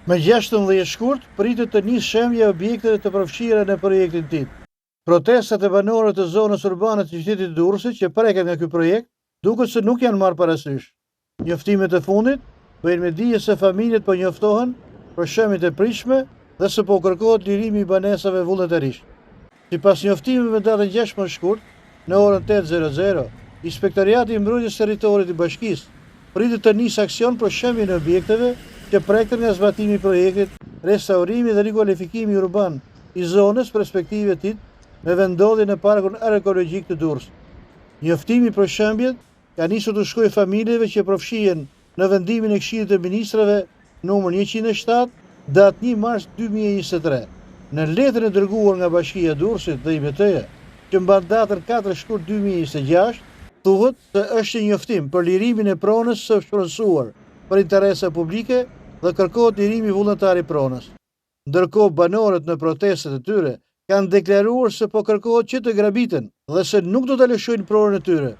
Më 16 shkurt pritet të nisë shembja e objekteve të përfshira në projektin TID. Protestat e banorëve të zonës urbane të qytetit të Durrësit që preken nga ky projekt duket se nuk janë marrë parasysh. Njoftimet e fundit bëjnë me dije se familjet po njoftohen për shembjet e pritshme dhe se po u kërkohet lirimi i banesave vullnetarisht. Sipas njoftimeve me datën 16 shkurt, në orën 8:00, Inspektoriati i Mbrojtjes së Territorit i Bashkisë pritet të nisë aksion për shembjen e objekteve që preken nga zbatimi i projektit Restaurimi dhe rikualifikimi urban i zonës perspektive TID me vendndodhje në Parkun Arkeologjik të Durrësit. Njoftimi për shembjet ka nisur t'u shkojë familjeve që përfshihen në vendimin e Këshillit të Ministrave numër 107, datë 1 mars 2023. Në letrën e dërguar nga Bashkia e Durrësit dhe IMT-ja, që mban datën 4 shkurt 2026, thuhet se është një njoftim për lirimin e pronës së shpronësuar për interesa publike dhe kërkohet lirimi vullnetar i pronës. Ndërkohë banorët në protestat e tyre kanë deklaruar se po kërkohet që të grabiten dhe se nuk do ta lëshojnë pronën e tyre.